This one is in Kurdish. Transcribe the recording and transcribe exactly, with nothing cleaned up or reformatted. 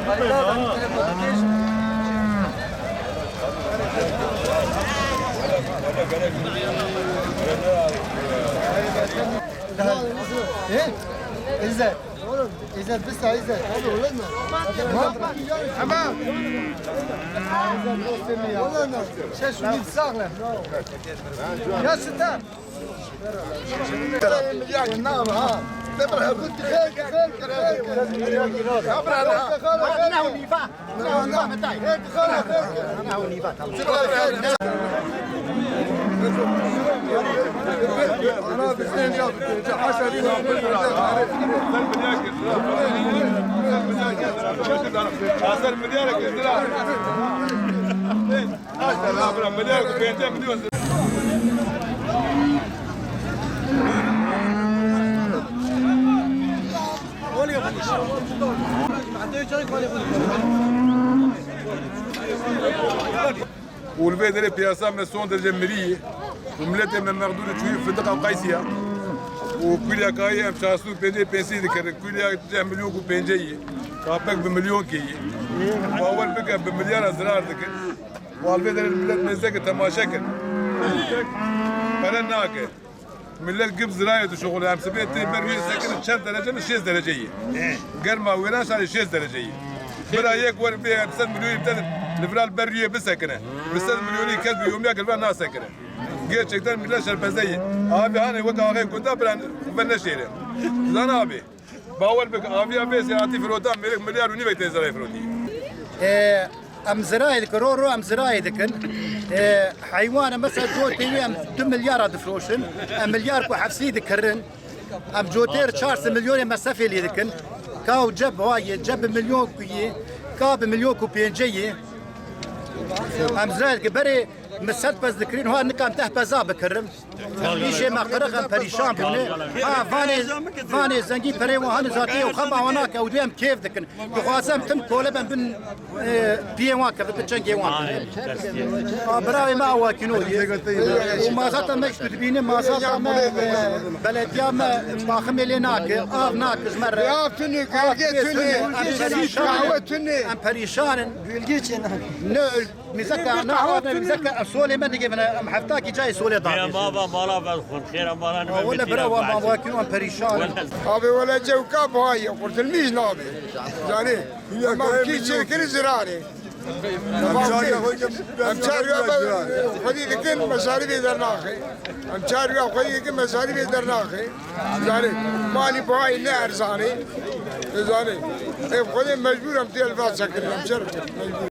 He? İzzet. Oğlum, İzzet, bir saniye İzzet. Abi, olur mu? Tamam. İzzet, dostum ya. Olur mu? Sen şunu bir sakla. Ya Sultan. Û li vê derê piyasa me son derece mirî ye. Û miletê me mexdûrê çûyî findiqa Qaysiya. Û kulya kayê em çar sed û pêncî pênc sed dikirin. Kulya ceh milyon ku pêncî ye. Kapek bi milyon kê ye. Bawer bike bi milyara zirar dikin. Û li vê derê milet mêzeke temaşe kin. Pere nake. Millet gib zirayê dişuxule. Em sibê tê ber wê sekirin çend derece li şêst derece yê. Germa wêran şarê şêst derece yê. Bira yek wer bê em sed milyonî bide li vira li ber rûyê bisekine. Bi sed milyonî kes bi yomiya li vira nasekine. Gerçekten millet şerpeze yê. Abi hanê wek axê gunda bira ve neşêre. Zan abi. Bawer bike, aviya vê zêratî firotan mêrik milyar û nîvek tê zirayê firotî. Ee, em zirayê dikin, ro ro em zirayê dikin. Ee, heywanê mesela cotê wî em du milyara difroşin. Em milyar ku hefsî dikirin. Em cotê çar sed milyonê mesrefê lê dikin. Ka û ceb wa yê, ceb bi milyon ku yê, ka bi milyon ku pêncê yê. Em zirayê dikin, berê min sed pez dikirin, ha nika em deh peza bikirin. Îşê me qiriq em perîşan bûne. Ha, vanê, vanê zengî perê wan hene zatî ew xema wan nake, ew dê em kêf dikin. Dixwazim tim kole ben bin, e, piyê wan keve, bin çengê wan keve. Ha, birayê me awakîno ye. Û mazata me tu dibîne, mazata me, e, belediya me baximê lê nake, av nake ji me re. Ya tune, kevgê tune, em perîşan, kahwe tune. Em perîşan in. Gülgî çêna. Ne, Mizeke, na, ne, mizeke, em solê me digê bine, em heftakî cayê solê da. Ya baba, mala ben xun, xêra mala ne. Wala bira wa ma wa kî wan perîşan. Abi wala cewka baye, kurtulmîş nabe. Yani, tamam ki çekir zirare. Em çarya xwe, em çarya xwedî dikin, mesarî bê dernaxê. Em çarya xwedî dikin, mesarî bê dernaxê. Yani, mali baye ne erzane. Yani, ev xwedê mecbur em tê elva çekirin, em çer mecbur.